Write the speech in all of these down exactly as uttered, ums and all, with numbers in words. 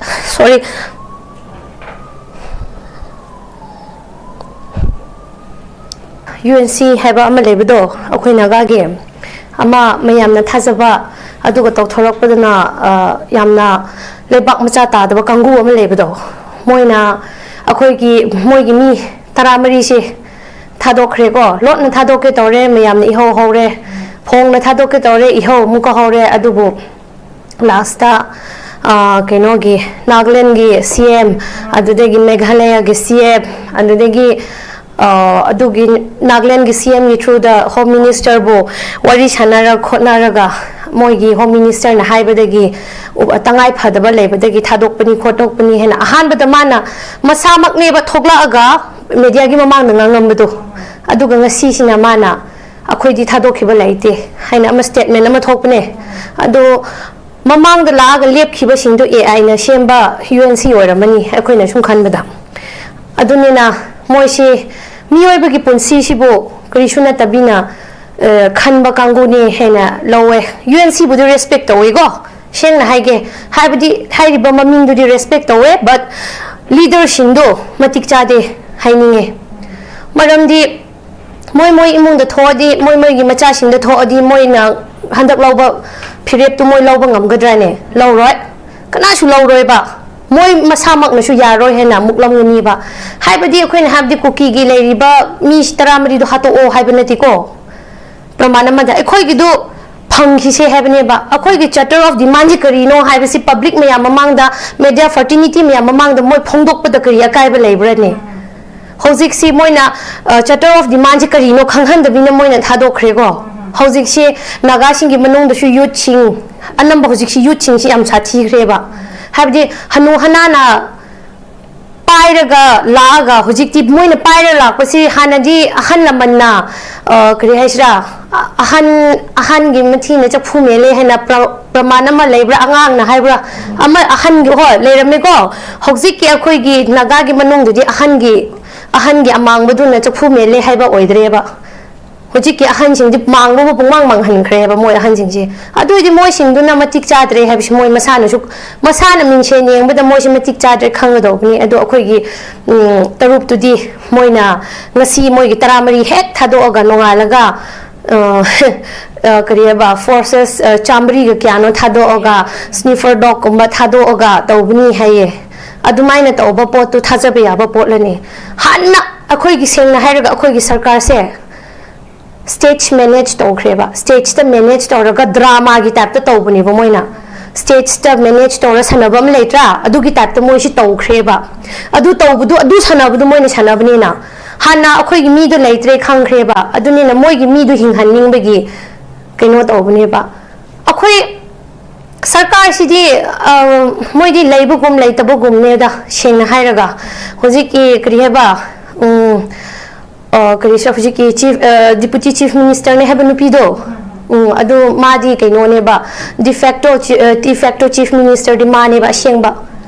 ꯁꯣꯔꯤ, U N C ꯍꯥꯏꯕ ꯑꯃ ꯂꯩꯕꯗꯣ, ꯑꯩꯈꯣꯏ ꯅꯥꯒꯥꯒꯤ ꯑꯃ ꯃꯌꯥꯝꯅ ꯊꯥꯖꯕ, ꯑꯗꯨꯒ ꯇꯧꯊꯣꯔꯛꯄꯗꯅ, ꯑ, ꯌꯥꯝꯅ ꯂꯩꯕꯥꯛ ꯃꯆꯥ ꯇꯥꯗꯕ ꯀꯥꯡꯕꯨ ꯑꯃ ꯂꯩꯕꯗꯣ, ꯃꯣꯏꯅ ꯑꯩꯈꯣꯏꯒꯤ, ꯃꯣꯏꯒꯤ ꯃꯤ ꯇꯔꯥꯃꯔꯤꯁꯦ ꯊꯥꯗꯣꯛꯈ꯭ꯔꯦꯀꯣ, ꯂꯣꯠꯅ ꯊꯥꯗꯣꯛꯀꯦ ꯇꯧꯔꯦ, ꯃꯌꯥꯝꯅ ꯏꯍꯧ ꯍꯧꯔꯦ, ꯐꯣꯡꯅ ꯊꯥꯗꯣꯛꯀꯦ ꯇꯧꯔꯦ, ꯏꯍꯧ ꯑꯃꯨꯛꯀ ꯍꯧꯔꯦ, ꯑꯗꯨꯕꯨ ꯂꯥꯁꯇ, ꯑ, ꯀꯩꯅꯣꯒꯤ, ꯅꯥꯒꯥꯂꯦꯟꯒꯤ ꯁꯤ ꯑꯦꯝ, ꯑꯗꯨꯗꯒꯤ ꯃꯦꯘꯥꯂꯌꯥꯒꯤ ꯁꯤ ꯑꯦꯝ, ꯑꯗꯨꯗꯒꯤ, ꯑ, ꯑꯗꯨꯒꯤ ꯅꯥꯒꯥꯂꯦꯟꯒꯤ ꯁꯤ ꯑꯦꯝꯒꯤ ꯊ꯭ꯔꯨꯗ ꯍꯣꯝ ꯃꯤꯅꯤꯁꯇꯔꯕꯨ ꯋꯥꯔꯤ ꯁꯥꯟꯅꯔ ꯈꯣꯠꯅꯔꯒ ꯃꯣꯏꯒꯤ ꯍꯣꯝ ꯃꯤꯅꯤꯁꯇꯔꯅ ꯍꯥꯏꯕꯗꯒꯤ, ꯎ-, ꯇꯉꯥꯏ ꯐꯗꯕ ꯂꯩꯕꯗꯒꯤ ꯊꯥꯗꯣꯛꯄꯅꯤ ꯈꯣꯠꯇꯣꯛꯄꯅꯤ ꯍꯥꯏꯅ ꯑꯍꯥꯟꯕꯗ ꯃꯥꯅ ꯃꯁꯥꯃꯛꯅꯦꯕ ꯊꯣꯛꯂꯛꯑꯒ ꯃꯦꯗꯤꯌꯥꯒꯤ ꯃꯃꯥꯡꯗ ꯉꯥꯡꯉꯝꯕꯗꯣ, ꯑꯗꯨꯒ ꯉꯁꯤꯁꯤꯅ ꯃꯥꯅ ꯑꯩꯈꯣꯏꯗꯤ ꯊꯥꯗꯣꯛꯈꯤꯕ ꯂꯩꯇꯦ ꯍꯥꯏꯅ ꯑꯃ ꯁ꯭ꯇꯦꯠꯃꯦꯟ ꯑꯃ ꯊꯣꯛꯄꯅꯦ꯫ ꯑꯗꯣ ꯃꯃꯥꯡꯗ ꯂꯥꯛꯑꯒ ꯂꯦꯞꯈꯤꯕꯁꯤꯡꯗꯣ ꯑꯦ ꯑꯥꯏꯅ ꯁꯦꯝꯕ ꯌꯨ ꯑꯦꯟ ꯁꯤ ꯑꯣꯏꯔꯝꯃꯅꯤ, ꯑꯩꯈꯣꯏꯅ ꯁꯨꯝ ꯈꯟꯕꯗ꯫ ꯑꯗꯨꯅꯤꯅ ꯃꯣꯏꯁꯤ ꯃꯤꯑꯣꯏꯕꯒꯤ ꯄꯨꯟꯁꯤꯁꯤꯕꯨ ꯀꯔꯤꯁꯨ ꯅꯠꯇꯕꯤꯅ, ꯑ, ꯈꯟꯕ ꯀꯥꯡꯕꯨꯅꯦ ꯍꯥꯏꯅ ꯂꯧꯋꯦ꯫ ꯌꯨ ꯑꯦꯟ ꯁꯤꯕꯨꯗꯤ ꯔꯦꯁꯄꯦꯛ ꯇꯧꯋꯤꯀꯣ, ꯁꯦꯡꯅ ꯍꯥꯏꯒꯦ, ꯍꯥꯏꯕꯗꯤ ꯍꯥꯏꯔꯤꯕ ꯃꯃꯤꯡꯗꯨꯗꯤ ꯔꯦꯁꯄꯦꯛ ꯇꯧꯋꯦ, ꯕꯠ ꯂꯤꯗꯔꯁꯤꯡꯗꯣ ꯃꯇꯤꯛ ꯆꯥꯗꯦ ꯍꯥꯏꯅꯤꯡꯉꯦ꯫ ꯃꯔꯝꯗꯤ ꯃꯣꯏ ꯃꯣꯏ ꯏꯃꯨꯡꯗ ꯊꯣꯛꯑꯗꯤ, ꯃꯣꯏ ꯃꯣꯏꯒꯤ ꯃꯆꯥꯁꯤꯡꯗ ꯊꯣꯛꯑꯗꯤ, ꯃꯣꯏꯅ ꯍꯟꯗꯛ ꯂꯧꯕ ꯐꯤꯔꯦꯞꯇꯨ ꯃꯣꯏ ꯂꯧꯕ ꯉꯝꯒꯗ꯭ꯔꯥꯅꯦ? ꯂꯧꯔꯣꯏ, ꯀꯅꯥꯁꯨ ꯂꯧꯔꯣꯏꯕ꯫ ꯃꯣꯏ ꯃꯁꯥꯃꯛꯅꯁꯨ ꯌꯥꯔꯣꯏ ꯍꯥꯏꯅ ꯃꯨꯛꯂꯝꯒꯅꯤꯕ꯫ ꯍꯥꯏꯕꯗꯤ ꯑꯩꯈꯣꯏꯅ ꯍꯥꯏꯕꯗꯤ ꯀꯨꯀꯤꯒꯤ ꯂꯩꯔꯤꯕ ꯃꯤ ꯇꯔꯥꯃꯔꯤꯗꯣ ꯍꯥꯠꯇꯣꯛꯑꯣ ꯍꯥꯏꯕ ꯅꯠꯇꯦꯀꯣ꯫ ꯄ꯭ꯔꯃꯥꯟ ꯑꯃꯗ ꯑꯩꯈꯣꯏꯒꯤꯗꯨ ꯐꯪꯈꯤꯁꯦ ꯍꯥꯏꯕꯅꯦꯕ꯫ ꯑꯩꯈꯣꯏꯒꯤ ꯆꯥꯔꯇꯔ ꯑꯣꯐ ꯗꯤꯃꯥꯟꯁꯤ ꯀꯔꯤꯅꯣ ꯍꯥꯏꯕꯁꯤ ꯄꯕ꯭ꯂꯤꯛ ꯃꯌꯥꯝ ꯃꯃꯥꯡꯗ, ꯃꯦꯗꯤꯌꯥ ꯐ꯭ꯔꯇꯔꯅꯤꯇꯤ ꯃꯌꯥꯝ ꯃꯃꯥꯡꯗ ꯃꯣꯏ ꯐꯣꯡꯗꯣꯛꯄꯗ ꯀꯔꯤ ꯑꯀꯥꯏꯕ ꯂꯩꯕ꯭ꯔꯅꯦ? ꯍꯧꯖꯤꯛꯁꯤ ꯃꯣꯏꯅ, ꯑ, ꯆꯥꯔꯇꯔ ꯑꯣꯐ ꯗꯤꯃꯥꯟꯁꯤ ꯀꯔꯤꯅꯣ ꯈꯪꯍꯟꯗꯕꯤꯅ ꯃꯣꯏꯅ ꯊꯥꯗꯣꯛꯈ꯭ꯔꯦꯀꯣ꯫ ꯍꯧꯖꯤꯛꯁꯤ ꯅꯥꯒꯥꯁꯤꯡꯒꯤ ꯃꯅꯨꯡꯗꯁꯨ ꯌꯨꯠꯁꯤꯡ, ꯑꯅꯝꯕ ꯍꯧꯖꯤꯛꯁꯤ ꯌꯨꯠꯁꯤꯡꯁꯤ ꯌꯥꯝ ꯁꯥꯊꯤꯈ꯭ꯔꯦꯕ꯫ ꯍꯥꯏꯕꯗꯤ ꯍꯅꯨ ꯍꯅꯥꯅ ꯄꯥꯏꯔꯒ ꯂꯥꯛꯑꯒ ꯍꯧꯖꯤꯛꯇꯤ ꯃꯣꯏꯅ ꯄꯥꯏꯔ ꯂꯥꯛꯄꯁꯤ ꯍꯥꯟꯅꯗꯤ ꯑꯍꯜ ꯂꯃꯟꯅ, ꯑ, ꯀꯔꯤ ꯍꯥꯏꯁꯤꯔꯥ, ꯑ-, ꯑꯍꯟ, ꯑꯍꯟꯒꯤ ꯃꯊꯤꯅ ꯆꯐꯨ ꯃꯦꯜꯂꯦ ꯍꯥꯏꯅ ꯄ꯭ꯔ-, ꯄ꯭ꯔꯃꯥꯟ ꯑꯃ ꯂꯩꯕ꯭ꯔꯥ, ꯑꯉꯥꯡꯅ ꯍꯥꯏꯕ꯭ꯔꯥ, ꯑꯃ ꯑꯍꯟꯒꯤ, ꯍꯣꯏ, ꯂꯩꯔꯝꯃꯦꯀꯣ꯫ ꯍꯧꯖꯤꯛꯀꯤ ꯑꯩꯈꯣꯏꯒꯤ ꯅꯥꯒꯥꯒꯤ ꯃꯅꯨꯡꯗꯗꯤ ꯑꯍꯟꯒꯤ, ꯑꯍꯟꯒꯤ ꯑꯃꯥꯡꯕꯗꯨꯅ ꯆꯐꯨ ꯃꯦꯜꯂꯦ ꯍꯥꯏꯕ ꯑꯣꯏꯗ꯭ꯔꯦꯕ꯫ ꯍꯧꯖꯤꯛꯀꯤ ꯑꯍꯟꯁꯤꯡꯗꯤ ꯃꯥꯡꯕꯕꯨ ꯄꯨꯡꯃꯥꯡ ꯃꯥꯡꯍꯟꯈ꯭ꯔꯦꯕ ꯃꯣꯏ ꯑꯍꯟꯁꯤꯡꯁꯦ꯫ ꯑꯗꯨ ꯑꯣꯏꯗꯤ ꯃꯣꯏꯁꯤꯡꯗꯨꯅ ꯃꯇꯤꯛ ꯆꯥꯗ꯭ꯔꯦ ꯍꯥꯏꯕꯁꯤ ꯃꯣꯏ ꯃꯁꯥꯅꯁꯨ, ꯃꯁꯥꯅ ꯃꯤꯡꯁꯦꯟ ꯌꯦꯡꯕꯗ ꯃꯣꯏꯁꯦ ꯃꯇꯤꯛ ꯆꯥꯗ꯭ꯔꯦ ꯈꯪꯒꯗꯧꯕꯅꯤ꯫ ꯑꯗꯣ ꯑꯩꯈꯣꯏꯒꯤ, ꯎꯝ, ꯇꯔꯨꯛꯇꯨꯗꯤ ꯃꯣꯏꯅ ꯉꯁꯤ ꯃꯣꯏꯒꯤ ꯇꯔꯥꯃꯔꯤ ꯍꯦꯛ ꯊꯥꯗꯣꯛꯑꯒ ꯅꯣꯡꯉꯥꯜꯂꯒ, ꯑ, ꯑ, ꯀꯔꯤ ꯍꯥꯏꯕ, ꯐꯣꯔꯁꯦꯁ, ꯑ, ꯆꯥꯝꯃꯔꯤꯒ ꯀꯌꯥꯅꯣ ꯊꯥꯗꯣꯛꯑꯒ, ꯁ꯭ꯅꯤꯐꯔ ꯗꯣꯒꯀꯨꯝꯕ ꯊꯥꯗꯣꯛꯑꯒ ꯇꯧꯕꯅꯤ ꯍꯥꯏꯌꯦ꯫ ꯑꯗꯨꯃꯥꯏꯅ ꯇꯧꯕ ꯄꯣꯠꯇꯨ ꯊꯥꯖꯕ ꯌꯥꯕ ꯄꯣꯠꯂꯅꯦ? ꯍꯥꯟꯅ ꯑꯩꯈꯣꯏꯒꯤ, ꯁꯦꯡꯅ ꯍꯥꯏꯔꯒ, ꯑꯩꯈꯣꯏꯒꯤ ꯁꯔꯀꯥꯔꯁꯦ ꯁ꯭ꯇꯦꯖ ꯃꯦꯅꯦꯖ ꯇꯧꯈ꯭ꯔꯦꯕ꯫ ꯁ꯭ꯇꯦꯖꯇ ꯃꯦꯅꯦꯖ ꯇꯧꯔꯒ ꯗ꯭ꯔꯥꯃꯥꯒꯤ ꯇꯥꯏꯞꯇ ꯇꯧꯕꯅꯦꯕ ꯃꯣꯏꯅ꯫ ꯁ꯭ꯇꯦꯖꯇ ꯃꯦꯅꯦꯖ ꯇꯧꯔ ꯁꯥꯟꯅꯕ ꯑꯃ ꯂꯩꯇ꯭ꯔꯥ? ꯑꯗꯨꯒꯤ ꯇꯥꯏꯞꯇ ꯃꯣꯏꯁꯤ ꯇꯧꯈ꯭ꯔꯦꯕ꯫ ꯑꯗꯨ ꯇꯧꯕꯗꯨ, ꯑꯗꯨ ꯁꯥꯟꯅꯕꯗꯨ ꯃꯣꯏꯅ ꯁꯥꯟꯅꯕꯅꯤꯅ, ꯍꯥꯟꯅ ꯑꯩꯈꯣꯏꯒꯤ ꯃꯤꯗꯣ ꯂꯩꯇ꯭ꯔꯦ ꯈꯪꯈ꯭ꯔꯦꯕ꯫ ꯑꯗꯨꯅꯤꯅ ꯃꯣꯏꯒꯤ ꯃꯤꯗꯣ ꯍꯤꯡꯍꯟꯅꯤꯡꯕꯒꯤ ꯀꯩꯅꯣ ꯇꯧꯕꯅꯦꯕ꯫ ꯑꯩꯈꯣꯏ ꯁꯔꯀꯥꯔꯁꯤꯗꯤ, ꯑ, ꯃꯣꯏꯗꯤ ꯂꯩꯕꯒꯨꯝ ꯂꯩꯇꯕꯒꯨꯝꯅꯦꯗ, ꯁꯦꯡꯅ ꯍꯥꯏꯔꯒ꯫ ꯍꯧꯖꯤꯛꯀꯤ ꯀꯔꯤ ꯍꯥꯏꯕ, ꯎꯝ, ꯑ, ꯀꯔꯤ ꯁ-, ꯍꯧꯖꯤꯛꯀꯤ ꯆꯤꯐ, ꯑ, ꯗꯤꯄꯨꯇꯤ ꯆꯤꯐ ꯃꯤꯅꯤꯁꯇꯔꯅꯦ ꯍꯥꯏꯕ ꯅꯨꯄꯤꯗꯣ, ꯎꯝ, ꯑꯗꯨ ꯃꯥꯗꯤ ꯀꯩꯅꯣꯅꯦꯕ, ꯗꯤꯐꯦꯛꯇꯣ ꯆꯤ-, ꯑ, ꯗꯤꯐꯦꯛꯇꯣ ꯆꯤꯐ ꯃꯤꯅꯤꯁꯇꯔꯗꯤ ꯃꯥꯅꯦꯕ ꯑꯁꯦꯡꯕ꯫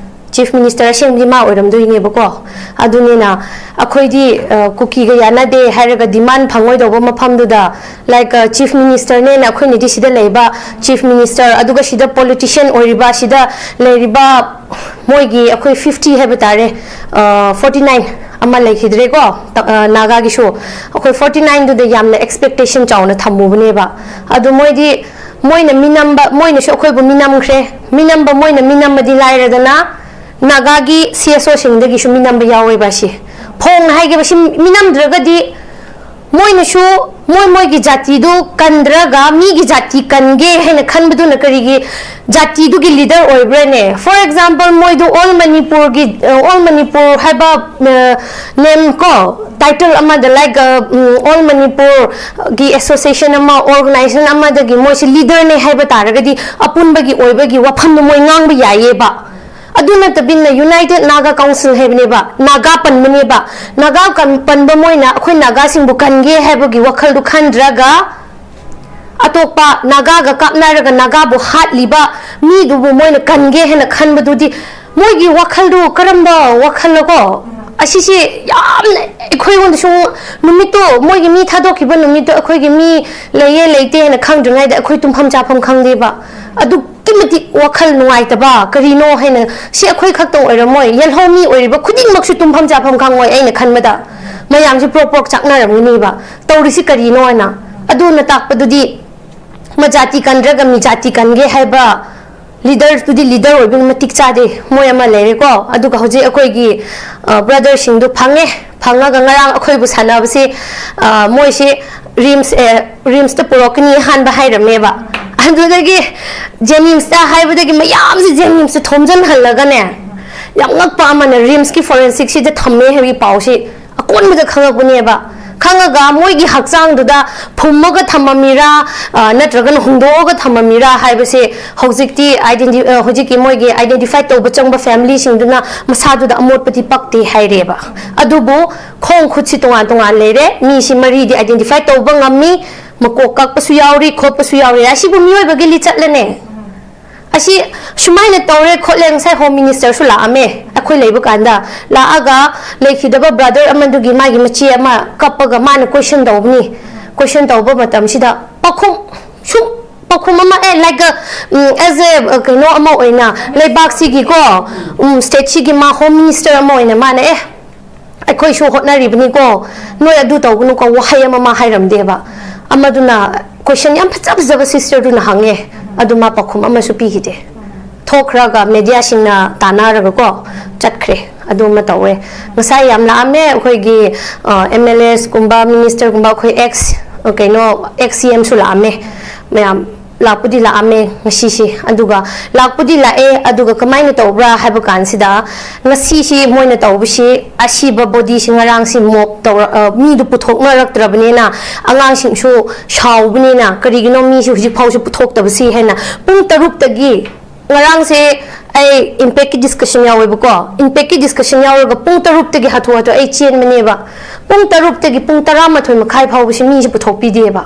ꯆꯤꯐ ꯃꯤꯅꯤꯁꯇꯔ ꯑꯁꯦꯡꯕꯗꯤ ꯃꯥ ꯑꯣꯏꯔꯝꯗꯣꯏꯅꯦꯕꯀꯣ꯫ ꯑꯗꯨꯅꯤꯅ ꯑꯩꯈꯣꯏꯗꯤ, ꯑ, ꯀꯨꯀꯤꯒ ꯌꯥꯅꯗꯦ ꯍꯥꯏꯔꯒ ꯗꯤꯃꯥꯟ ꯐꯪꯉꯣꯏꯗꯧꯕ ꯃꯐꯝꯗꯨꯗ, ꯂꯥꯏꯛ, ꯑ, ꯆꯤꯐ ꯃꯤꯅꯤꯁꯇꯔꯅꯦꯅ ꯑꯩꯈꯣꯏꯅꯗꯤ ꯁꯤꯗ ꯂꯩꯕ ꯆꯤꯐ ꯃꯤꯅꯤꯁꯇꯔ, ꯑꯗꯨꯒ ꯁꯤꯗ ꯄꯣꯂꯤꯇꯤꯁꯤꯌꯥꯟ ꯑꯣꯏꯔꯤꯕ, ꯁꯤꯗ ꯂꯩꯔꯤꯕ ꯃꯣꯏꯒꯤ ꯑꯩꯈꯣꯏ ꯐꯤꯐꯇꯤ ꯍꯥꯏꯕ ꯇꯥꯔꯦ, ꯑ, ꯐꯣꯔꯇꯤ ꯅꯥꯏꯟ ꯑꯃ ꯂꯩꯈꯤꯗ꯭ꯔꯦꯀꯣ, ꯇ-, ꯑ, ꯅꯥꯒꯥꯒꯤꯁꯨ꯫ ꯑꯩꯈꯣꯏ ꯐꯣꯔꯇꯤ ꯅꯥꯏꯟꯗꯨꯗ ꯌꯥꯝꯅ ꯑꯦꯛꯁꯄꯦꯛꯇꯦꯁꯟ ꯆꯥꯎꯅ ꯊꯝꯃꯨꯕꯅꯦꯕ꯫ ꯑꯗꯨ ꯃꯣꯏꯗꯤ, ꯃꯣꯏꯅ ꯃꯤꯅꯝꯕ, ꯃꯣꯏꯅꯁꯨ ꯑꯩꯈꯣꯏꯕꯨ ꯃꯤꯅꯝꯈ꯭ꯔꯦ꯫ ꯃꯤꯅꯝꯕ, ꯃꯣꯏꯅ ꯃꯤꯅꯝꯕꯗꯤ ꯂꯥꯏꯔꯗꯅ, ꯅꯥꯒꯥꯒꯤ ꯁꯤ ꯑꯦꯁ ꯑꯣꯁꯤꯡꯗꯒꯤꯁꯨ ꯃꯤꯅꯝꯕ ꯌꯥꯎꯋꯦꯕ꯫ ꯁꯤ ꯐꯣꯡꯅ ꯍꯥꯏꯒꯦꯕ, ꯁꯤ ꯃꯤꯅꯝꯗ꯭ꯔꯒꯗꯤ ꯃꯣꯏꯅꯁꯨ ꯃꯣꯏ ꯃꯣꯏꯒꯤ ꯖꯥꯇꯤꯗꯨ ꯀꯟꯗ꯭ꯔꯒ ꯃꯤꯒꯤ ꯖꯥꯇꯤ ꯀꯟꯒꯦ ꯍꯥꯏꯅ ꯈꯟꯕꯗꯨꯅ ꯀꯔꯤꯒꯤ ꯖꯥꯇꯤꯗꯨꯒꯤ ꯂꯤꯗꯔ ꯑꯣꯏꯕ꯭ꯔꯥꯅꯦ? ꯐꯣꯔ ꯑꯦꯛꯖꯥꯝꯄꯜ, ꯃꯣꯏꯗꯨ ꯑꯣꯜ ꯃꯅꯤꯄꯨꯔꯒꯤ, ꯑ, ꯑꯣꯜ ꯃꯅꯤꯄꯨꯔ ꯍꯥꯏꯕ, ꯑ, ꯅꯦꯝ ꯀꯣ, ꯇꯥꯏꯇꯜ ꯑꯃꯗ, ꯂꯥꯏꯛ, ꯑ, ꯎꯝ, ꯑꯣꯜ ꯃꯅꯤꯄꯨꯔꯒꯤ ꯑꯦꯁꯣꯁꯤꯌꯦꯁꯟ ꯑꯃ, ꯑꯣꯔꯒꯅꯥꯏꯖꯦꯁꯟ ꯑꯃꯗꯒꯤ ꯃꯣꯏꯁꯤ ꯂꯤꯗꯔꯅꯦ ꯍꯥꯏꯕ ꯇꯥꯔꯒꯗꯤ ꯑꯄꯨꯟꯕꯒꯤ ꯑꯣꯏꯕꯒꯤ ꯋꯥꯐꯝꯗꯨ ꯃꯣꯏ ꯉꯥꯡꯕ ꯌꯥꯏꯌꯦꯕ꯫ ꯑꯗꯨ ꯅꯠꯇꯕꯤꯅ ꯌꯨꯅꯥꯏꯇꯦꯗ ꯅꯥꯒꯥ ꯀꯥꯎꯟꯁꯤꯜ ꯍꯥꯏꯕꯅꯦꯕ, ꯅꯥꯒꯥ ꯄꯟꯕꯅꯦꯕ꯫ ꯅꯥꯒꯥ ꯀꯟ-, ꯄꯟꯕ ꯃꯣꯏꯅ ꯑꯩꯈꯣꯏ ꯅꯥꯒꯥꯁꯤꯡꯕꯨ ꯀꯟꯒꯦ ꯍꯥꯏꯕꯒꯤ ꯋꯥꯈꯜꯗꯨ ꯈꯟꯗ꯭ꯔꯒ, ꯑꯇꯣꯞꯄ ꯅꯥꯒꯥꯒ ꯀꯥꯞꯅꯔꯒ ꯅꯥꯒꯥꯕꯨ ꯍꯥꯠꯂꯤꯕ ꯃꯤꯗꯨꯕꯨ ꯃꯣꯏꯅ ꯀꯟꯒꯦ ꯍꯥꯏꯅ ꯈꯟꯕꯗꯨꯗꯤ, ꯃꯣꯏꯒꯤ ꯋꯥꯈꯜꯗꯨ ꯀꯔꯝꯕ ꯋꯥꯈꯜꯂꯀꯣ? ꯑꯁꯤꯁꯤ ꯌꯥꯝꯅ ꯑꯩꯈꯣꯏꯉꯣꯟꯗꯁꯨ, ꯅꯨꯃꯤꯠꯇꯣ, ꯃꯣꯏꯒꯤ ꯃꯤ ꯊꯥꯗꯣꯛꯈꯤꯕ ꯅꯨꯃꯤꯠꯇꯣ ꯑꯩꯈꯣꯏꯒꯤ ꯃꯤ ꯂꯩꯌꯦ ꯂꯩꯇꯦ ꯍꯥꯏꯅ ꯈꯪꯗ꯭ꯔꯤꯉꯩꯗ ꯑꯩꯈꯣꯏ ꯇꯨꯝꯐꯝ ꯆꯥꯐꯝ ꯈꯪꯗꯦꯕ꯫ ꯑꯗꯨꯛꯀꯤ ꯃꯇꯤꯛ ꯋꯥꯈꯜ ꯅꯨꯡꯉꯥꯏꯇꯕ, ꯀꯔꯤꯅꯣ ꯍꯥꯏꯅ, ꯁꯤ ꯑꯩꯈꯣꯏ ꯈꯛꯇꯪ ꯑꯣꯏꯔꯝꯃꯣꯏ, ꯌꯦꯜꯍꯧꯃꯤ ꯑꯣꯏꯔꯤꯕ ꯈꯨꯗꯤꯡꯃꯛꯁꯨ ꯇꯨꯝꯐꯝ ꯆꯥꯐꯝ ꯈꯪꯉꯣꯏ꯫ ꯑꯩꯅ ꯈꯟꯕꯗ ꯃꯌꯥꯝꯁꯤ ꯄ꯭ꯔꯣꯛ ꯄ꯭ꯔꯣꯛ ꯆꯥꯛꯅꯔꯝꯒꯅꯤꯕ, ꯇꯧꯔꯤꯁꯤ ꯀꯔꯤꯅꯣ ꯍꯥꯏꯅ꯫ ꯑꯗꯨꯅ ꯇꯥꯛꯄꯗꯨꯗꯤ ꯃꯖꯥꯇꯤ ꯀꯟꯗ꯭ꯔꯒ ꯃꯤꯖꯥꯇꯤ ꯀꯟꯒꯦ ꯍꯥꯏꯕ ꯂꯤꯗꯔꯗꯨꯗꯤ ꯂꯤꯗꯔ ꯑꯣꯏꯕꯒꯤ ꯃꯇꯤꯛ ꯆꯥꯗꯦ꯫ ꯃꯣꯏ ꯑꯃ ꯂꯩꯔꯦꯀꯣ, ꯑꯗꯨꯒ ꯍꯧꯖꯤꯛ ꯑꯩꯈꯣꯏꯒꯤ ꯕ꯭ꯔꯗꯔꯁꯤꯡꯗꯣ ꯐꯪꯉꯦ꯫ ꯐꯪꯉꯒ ꯉꯔꯥꯡ ꯑꯩꯈꯣꯏꯕꯨ ꯁꯥꯟꯅꯕꯁꯦ, ꯑ, ꯃꯣꯏꯁꯦ ꯔꯤꯝꯁ ꯑꯦ, ꯔꯤꯝꯁꯇ ꯄꯨꯔꯛꯀꯅꯤ ꯑꯍꯥꯟꯕ ꯍꯥꯏꯔꯝꯃꯦꯕ꯫ ꯑꯗꯨꯗꯒꯤ ꯖꯦꯅꯤꯝꯁꯇ ꯍꯥꯏꯕꯗꯒꯤ ꯃꯌꯥꯝꯁꯦ ꯖꯦꯅꯤꯝꯁꯇ ꯊꯣꯝꯖꯤꯟꯍꯜꯂꯒꯅꯦ, ꯌꯥꯝ ꯉꯛꯄ ꯑꯃꯅ ꯔꯤꯝꯁꯀꯤ ꯐꯣꯔꯦꯟꯁꯤꯛꯁꯤꯗ ꯊꯝꯃꯦ ꯍꯥꯏꯕꯒꯤ ꯄꯥꯎꯁꯤ ꯑꯀꯣꯟꯕꯗ ꯈꯪꯉꯛꯄꯅꯦꯕ꯫ ꯈꯪꯉꯒ ꯃꯣꯏꯒꯤ ꯍꯛꯆꯥꯡꯗꯨꯗ ꯐꯨꯝꯃꯒ ꯊꯝꯃꯝꯃꯤꯔꯥ, ꯑ, ꯅꯠꯇ꯭ꯔꯒꯅ ꯍꯨꯟꯗꯣꯛꯑꯒ ꯊꯝꯃꯝꯃꯤꯔꯥ ꯍꯥꯏꯕꯁꯦ ꯍꯧꯖꯤꯛꯇꯤ identify, ꯑ, ꯍꯧꯖꯤꯛꯀꯤ ꯃꯣꯏꯒꯤ identify ꯇꯧꯕ ꯆꯪꯕ ꯐꯦꯃꯤꯂꯤꯁꯤꯡꯗꯨꯅ ꯃꯁꯥꯗꯨꯗ ꯑꯃꯣꯠꯄꯗꯤ ꯄꯛꯇꯦ ꯍꯥꯏꯔꯦꯕ꯫ ꯑꯗꯨꯕꯨ ꯈꯣꯡ ꯈꯨꯠꯁꯤ ꯇꯣꯉꯥꯟ ꯇꯣꯉꯥꯟ ꯂꯩꯔꯦ, ꯃꯤꯁꯤ ꯃꯔꯤꯗꯤ identify ꯇꯧꯕ ꯉꯝꯃꯤ, ꯃꯀꯣꯛ ꯀꯛꯄꯁꯨ ꯌꯥꯎꯔꯤ, ꯈꯣꯠꯄꯁꯨ ꯌꯥꯎꯔꯤ꯫ ꯑꯁꯤꯕꯨ ꯃꯤꯑꯣꯏꯕꯒꯤ ꯂꯤꯆꯠꯂꯅꯦ? ꯑꯁꯤ ꯁꯨꯃꯥꯏꯅ ꯇꯧꯔꯦ ꯈꯣꯠꯂꯦ, ꯉꯁꯥꯏ ꯍꯣꯝ ꯃꯤꯅꯤꯁꯇꯔꯁꯨ ꯂꯥꯛꯑꯝꯃꯦ ꯑꯩꯈꯣꯏ ꯂꯩꯕ ꯀꯥꯟꯗ꯫ ꯂꯥꯛꯑꯒ ꯂꯩꯈꯤꯗꯕ ꯕ꯭ꯔꯗꯔ ꯑꯃꯗꯨꯒꯤ ꯃꯥꯒꯤ ꯃꯆꯦ ꯑꯃ ꯀꯞꯄꯒ ꯃꯥꯅ ꯀꯣꯏꯁꯟ ꯇꯧꯕꯅꯤ꯫ ꯀꯣꯏꯁꯟ ꯇꯧꯕ ꯃꯇꯝꯁꯤꯗ ꯄꯥꯎꯈꯨꯝ, ꯁꯨꯝ ꯄꯥꯎꯈꯨꯝ ꯑꯃ, ꯑꯦ, like a, um, as a, ꯑ, ꯀꯩꯅꯣ ꯑꯃ ꯑꯣꯏꯅ, ꯂꯩꯕꯥꯛꯁꯤꯒꯤꯀꯣ, ꯎꯝ, ꯁ꯭ꯇꯦꯠꯁꯤꯒꯤ ꯃꯥ ꯍꯣꯝ ꯃꯤꯅꯤꯁꯇꯔ ꯑꯃ ꯑꯣꯏꯅ ꯃꯥꯅ, ꯑꯦ, ꯑꯩꯈꯣꯏꯁꯨ ꯍꯣꯠꯅꯔꯤꯕꯅꯤꯀꯣ, ꯅꯣꯏ ꯑꯗꯨ ꯇꯧꯒꯅꯨꯀꯣ, ꯋꯥꯍꯩ ꯑꯃ ꯃꯥ ꯍꯥꯏꯔꯝꯗꯦꯕ꯫ ꯑꯃꯗꯨꯅ ꯀꯣꯏꯁꯟ ꯌꯥꯝ ꯐꯖ ꯐꯖꯕ ꯁꯤꯁꯇꯔꯗꯨꯅ ꯍꯪꯉꯦ, ꯑꯗꯨ ꯃꯥ ꯄꯥꯎꯈꯨꯝ ꯑꯃꯁꯨ ꯄꯤꯈꯤꯗꯦ꯫ ꯊꯣꯛꯈ꯭ꯔꯒ ꯃꯦꯗꯤꯌꯥꯁꯤꯡꯅ ꯇꯥꯟꯅꯔꯒꯀꯣ ꯆꯠꯈ꯭ꯔꯦ꯫ ꯑꯗꯨ ꯑꯃ ꯇꯧꯋꯦ꯫ ꯉꯁꯥꯏ ꯌꯥꯝ ꯂꯥꯛꯑꯝꯃꯦ ꯑꯩꯈꯣꯏꯒꯤ, ꯑ, ꯑꯦꯝ ꯑꯦꯜ ꯑꯦꯁꯀꯨꯝꯕ, ꯃꯤꯅꯤꯁꯇꯔꯒꯨꯝꯕ, ꯑꯩꯈꯣꯏ ꯑꯦꯛꯁ, ꯀꯩꯅꯣ, ꯑꯦꯛꯁ ꯁꯤ ꯑꯦꯝꯁꯨ ꯂꯥꯛꯑꯝꯃꯦ꯫ ꯃꯌꯥꯝ ꯂꯥꯛꯄꯨꯗꯤ ꯂꯥꯛꯑꯝꯃꯦ ꯉꯁꯤꯁꯦ꯫ ꯑꯗꯨꯒ ꯂꯥꯛꯄꯨꯗꯤ ꯂꯥꯛꯑꯦ, ꯑꯗꯨꯒ ꯀꯃꯥꯏꯅ ꯇꯧꯕ꯭ꯔꯥ ꯍꯥꯏꯕ ꯀꯥꯟꯁꯤꯗ, ꯉꯁꯤꯁꯤ ꯃꯣꯏꯅ ꯇꯧꯕꯁꯤ, ꯑꯁꯤꯕ ꯕꯣꯗꯤꯁꯤ ꯉꯔꯥꯡꯁꯤ ꯃꯣꯞ ꯇꯧꯔ-, ꯑ, ꯃꯤꯗꯨ ꯄꯨꯊꯣꯛꯅꯔꯛꯇ꯭ꯔꯕꯅꯤꯅ, ꯑꯉꯥꯡꯁꯤꯡꯁꯨ ꯁꯥꯎꯕꯅꯤꯅ, ꯀꯔꯤꯒꯤꯅꯣ ꯃꯤꯁꯤ ꯍꯧꯖꯤꯛ ꯐꯥꯎꯁꯨ ꯄꯨꯊꯣꯛꯇꯕꯁꯤ ꯍꯥꯏꯅ ꯄꯨꯡ ꯇꯔꯨꯛꯇꯒꯤ, ꯉꯔꯥꯡꯁꯦ ꯑꯩ ꯏꯝꯄꯦꯛꯀꯤ ꯗꯤꯁꯀꯁꯟ ꯌꯥꯎꯋꯦꯕꯀꯣ, ꯏꯝꯄꯦꯛꯀꯤ ꯗꯤꯁꯀꯁꯟ ꯌꯥꯎꯔꯒ ꯄꯨꯡ ꯇꯔꯨꯛꯇꯒꯤ ꯍꯥꯊꯨ ꯍꯥꯊꯨ ꯑꯩ ꯆꯦꯟꯕꯅꯦꯕ꯫ ꯄꯨꯡ ꯇꯔꯨꯛꯇꯒꯤ ꯄꯨꯡ ꯇꯔꯥꯃꯥꯊꯣꯏ ꯃꯈꯥꯏ ꯐꯥꯎꯕꯁꯤ ꯃꯤꯁꯤ ꯄꯨꯊꯣꯛꯄꯤꯗꯦꯕ꯫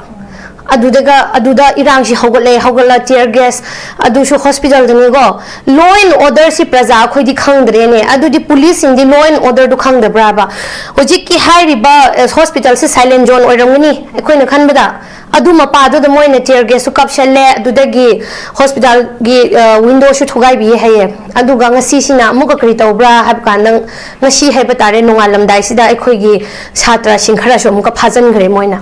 ꯑꯗꯨꯗꯒ ꯑꯗꯨꯗ ꯏꯔꯥꯡꯁꯤ ꯍꯧꯒꯠꯂꯦ, ꯍꯧꯒꯠꯂ tear gas, ꯑꯗꯨꯁꯨ hospitalꯗꯅꯤꯀꯣ꯫ Law and orderꯁꯤ ꯄ꯭ꯔꯖꯥ ꯑꯩꯈꯣꯏꯗꯤ ꯈꯪꯗ꯭ꯔꯦꯅꯦ꯫ ꯑꯗꯨꯗꯤ policeꯁꯤꯡꯗꯤ law and orderꯗꯨ ꯈꯪꯗꯕ꯭ꯔꯥꯕ? ꯍꯧꯖꯤꯛꯀꯤ ꯍꯥꯏꯔꯤꯕ hospitalꯁꯤ silent zone ꯑꯣꯏꯔꯝꯒꯅꯤ ꯑꯩꯈꯣꯏꯅ ꯈꯟꯕꯗ꯫ ꯑꯗꯨ ꯃꯄꯥꯗꯨꯗ ꯃꯣꯏꯅ tear gasꯁꯨ ꯀꯥꯞꯁꯜꯂꯦ, ꯑꯗꯨꯗꯒꯤ hospitalꯒꯤ windowꯁꯨ ꯊꯨꯒꯥꯏꯕꯤꯌꯦ ꯍꯥꯏꯌꯦ꯫ ꯑꯗꯨꯒ ꯉꯁꯤꯁꯤꯅ ꯑꯃꯨꯛꯀ ꯀꯔꯤ ꯇꯧꯕ꯭ꯔꯥ ꯍꯥꯏꯕ ꯀꯥꯟꯗ, ꯉꯁꯤ ꯍꯥꯏꯕ ꯇꯥꯔꯦ, ꯅꯣꯡꯉꯥꯜꯂꯝꯗꯥꯏꯁꯤꯗ ꯑꯩꯈꯣꯏꯒꯤ ꯁꯥꯇ꯭ꯔꯁꯤꯡ ꯈꯔꯁꯨ ꯑꯃꯨꯛꯀ ꯐꯥꯖꯤꯟꯈ꯭ꯔꯦ ꯃꯣꯏꯅ꯫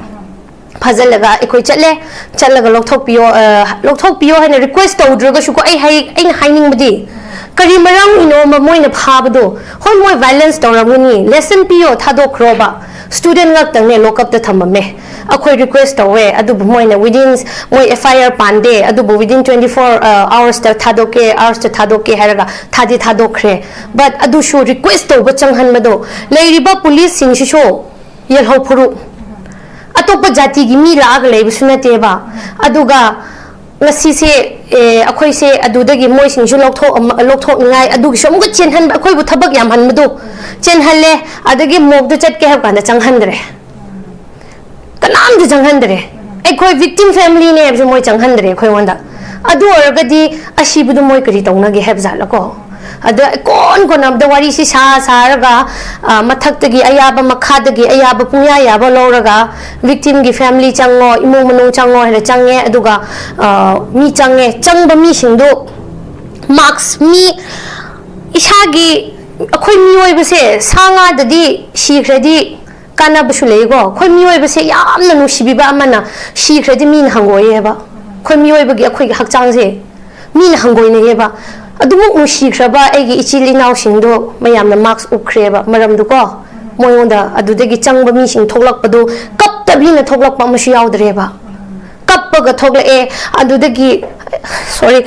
ꯐꯥꯖꯤꯜꯂꯒ ꯑꯩꯈꯣꯏ ꯆꯠꯂꯦ꯫ ꯆꯠꯂꯒ ꯂꯧꯊꯣꯛꯄꯤꯌꯣ, ꯑ, ꯂꯧꯊꯣꯛꯄꯤꯌꯣ ꯍꯥꯏꯅ request ꯇꯧꯗ꯭ꯔꯒꯁꯨꯀꯣ, ꯑꯩ ꯍꯥꯏ-, ꯑꯩꯅ ꯍꯥꯏꯅꯤꯡꯕꯗꯤ, ꯀꯔꯤ ꯃꯔꯝꯒꯤꯅꯣꯕ ꯃꯣꯏꯅ ꯐꯥꯕꯗꯣ? ꯍꯣꯏ, ꯃꯣꯏ violence ꯇꯧꯔꯝꯒꯅꯤ, lesson ꯄꯤꯌꯣ, ꯊꯥꯗꯣꯛꯈ꯭ꯔꯣꯕ꯫ Student ꯉꯥꯛꯇꯪꯅꯦ lockupꯇ ꯊꯝꯃꯝꯃꯦ꯫ ꯑꯩꯈꯣꯏ request ꯇꯧꯋꯦ, ꯑꯗꯨꯕꯨ ꯃꯣꯏꯅ within, ꯃꯣꯏ F I R ꯄꯥꯟꯗꯦ, ꯑꯗꯨꯕꯨ within twenty four, ꯑ, hoursꯇ ꯊꯥꯗꯣꯛꯀꯦ, hoursꯇ ꯊꯥꯗꯣꯛꯀꯦ ꯍꯥꯏꯔꯒ ꯊꯥꯗꯤ ꯊꯥꯗꯣꯛꯈ꯭ꯔꯦ꯫ But ꯑꯗꯨꯁꯨ request ꯇꯧꯕ ꯆꯪꯍꯟꯕꯗꯣ, ꯂꯩꯔꯤꯕ policeꯁꯤꯡꯁꯤꯁꯨ ꯌꯦꯜꯍꯧ ꯐꯨꯔꯨꯞ꯫ ꯑꯇꯣꯞꯄ ꯖꯥꯇꯤꯒꯤ ꯃꯤ ꯂꯥꯛꯑꯒ ꯂꯩꯕꯁꯨ ꯅꯠꯇꯦꯕ꯫ ꯑꯗꯨꯒ ꯉꯁꯤꯁꯦ, ꯑꯦ, ꯑꯩꯈꯣꯏꯁꯦ ꯑꯗꯨꯗꯒꯤ ꯃꯣꯏꯁꯤꯡꯁꯨ ꯂꯧꯊꯣꯛ-, ꯂꯧꯊꯣꯛꯅꯤꯡꯉꯥꯏ ꯑꯗꯨꯒꯤꯁꯨ ꯑꯃꯨꯛꯀ ꯆꯦꯟꯍꯟꯕ, ꯑꯩꯈꯣꯏꯕꯨ ꯊꯕꯛ ꯌꯥꯝꯍꯟꯕꯗꯣ ꯆꯦꯟꯍꯜꯂꯦ꯫ ꯑꯗꯒꯤ ꯃꯣꯛꯇ ꯆꯠꯀꯦ ꯍꯥꯏꯕ ꯀꯥꯟꯗ ꯆꯪꯍꯟꯗ꯭ꯔꯦ, ꯀꯅꯥꯝꯇ ꯆꯪꯍꯟꯗ꯭ꯔꯦ꯫ ꯑꯩꯈꯣꯏ victim familyꯅꯦ ꯍꯥꯏꯕꯁꯨ ꯃꯣꯏ ꯆꯪꯍꯟꯗ꯭ꯔꯦ ꯑꯩꯈꯣꯏꯉꯣꯟꯗ꯫ ꯑꯗꯨ ꯑꯣꯏꯔꯒꯗꯤ ꯑꯁꯤꯕꯗꯨ ꯃꯣꯏ ꯀꯔꯤ ꯇꯧꯅꯒꯦ ꯍꯥꯏꯕ ꯖꯥꯠꯂꯀꯣ? ꯑꯗ ꯀꯣꯟ ꯀꯣꯟꯅꯕꯗ ꯋꯥꯔꯤꯁꯤ ꯁꯥ ꯁꯥꯔꯒ, ꯑ, ꯃꯊꯛꯇꯒꯤ ꯑꯌꯥꯕ, ꯃꯈꯥꯗꯒꯤ ꯑꯌꯥꯕ, ꯄꯨꯡꯌꯥ ꯌꯥꯕ ꯂꯧꯔꯒ, victimꯒꯤ family ꯆꯪꯉꯣ, ꯏꯃꯨꯡ ꯃꯅꯨꯡ ꯆꯪꯉꯣ ꯍꯥꯏꯅ ꯆꯪꯉꯦ꯫ ꯑꯗꯨꯒ, ꯑ, ꯃꯤ ꯆꯪꯉꯦ, ꯆꯪꯕ ꯃꯤꯁꯤꯡꯗꯨ mask, ꯃꯤ ꯏꯁꯥꯒꯤ, ꯑꯩꯈꯣꯏ ꯃꯤꯑꯣꯏꯕꯁꯦ ꯁꯥ ꯉꯥꯗꯗꯤ ꯁꯤꯈ꯭ꯔꯗꯤ ꯀꯥꯟꯅꯕꯁꯨ ꯂꯩꯀꯣ꯫ ꯑꯩꯈꯣꯏ ꯃꯤꯑꯣꯏꯕꯁꯦ ꯌꯥꯝꯅ ꯅꯨꯡꯁꯤꯕꯤꯕ ꯑꯃꯅ ꯁꯤꯈ꯭ꯔꯗꯤ ꯃꯤꯅ ꯍꯪꯒꯣꯏꯌꯦꯕ꯫ ꯑꯩꯈꯣꯏ ꯃꯤꯑꯣꯏꯕꯒꯤ, ꯑꯩꯈꯣꯏꯒꯤ ꯍꯛꯆꯥꯡꯁꯦ ꯃꯤꯅ ꯍꯪꯒꯣꯏꯅꯩꯌꯦꯕ꯫ ꯑꯗꯨꯃꯨꯛ ꯅꯨꯡꯁꯤꯈ꯭ꯔꯕ ꯑꯩꯒꯤ ꯏꯆꯤꯜ ꯏꯅꯥꯎꯁꯤꯡꯗꯣ ꯃꯌꯥꯝꯅ mask ꯎꯞꯈ꯭ꯔꯦꯕ꯫ ꯃꯔꯝꯗꯨꯀꯣ, ꯃꯣꯏꯉꯣꯟꯗ ꯑꯗꯨꯗꯒꯤ ꯆꯪꯕ ꯃꯤꯁꯤꯡ ꯊꯣꯛꯂꯛꯄꯗꯣ ꯀꯞꯇꯕꯤꯅ ꯊꯣꯛꯂꯛꯄ ꯑꯃꯁꯨ ꯌꯥꯎꯗ꯭ꯔꯦꯕ꯫ ꯀꯞꯄꯒ ꯊꯣꯛꯂꯛꯑꯦ꯫ ꯑꯗꯨꯗꯒꯤ, sorry,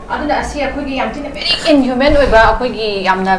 ꯑꯗꯨꯅ ꯑꯁꯤ ꯑꯩꯈꯣꯏꯒꯤ ꯌꯥꯝ ꯊꯤꯅ very inhuman ꯑꯣꯏꯕ, ꯑꯩꯈꯣꯏꯒꯤ ꯌꯥꯝꯅ